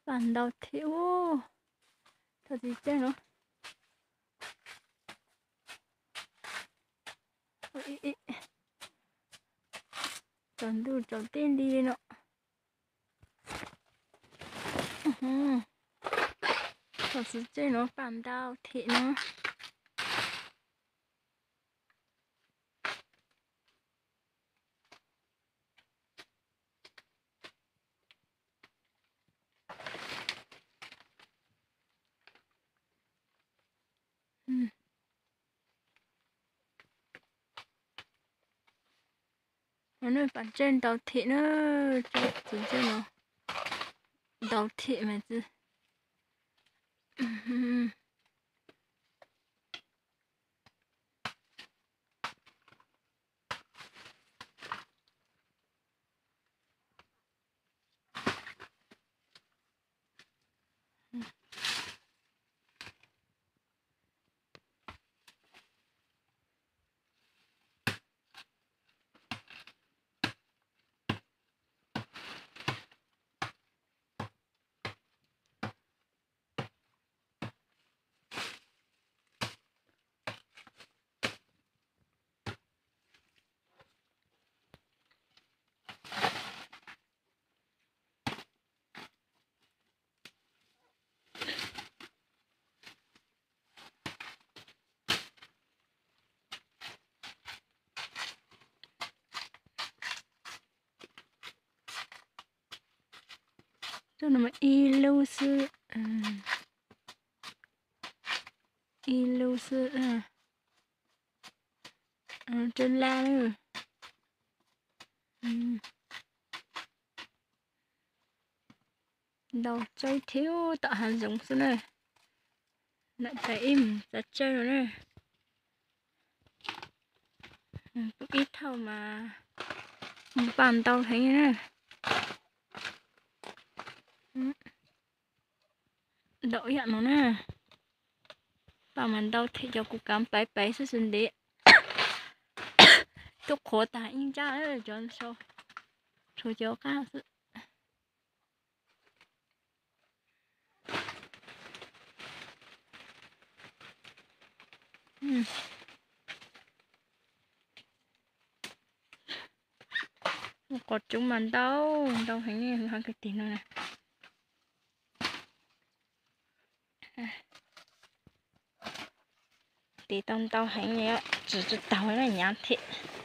Paj ntau thiab ub. Thaum txiv tseg no. Tsaus ntuj tsaus teb nti li no. Thaum txiv tseg no paj ntau thiab no. No paj tseg ntau thiab na, txiv tseg no ntau thiab mas txiv. Coj no mas ib lub xwb, ib lub xwb. Tsw laj. Ntau tsawb thiab tom hav zoov xwb na. Nam tais ib mus txav tsawb no na. Kuv ib thauj mas mus paj ntau heev na. Ntau ib yam no na. Paj mas ntau thiab cov kuv kav paiv paiv xwb xwb ntev. Twb qhuav tag ib nrab cov sau, tshuav cov qab xwb. Qos tsuv mas ntau, ntau heev, ho kwv tig no na. Tig tau ntau heev, tsis tsis taug na, nyav thiab.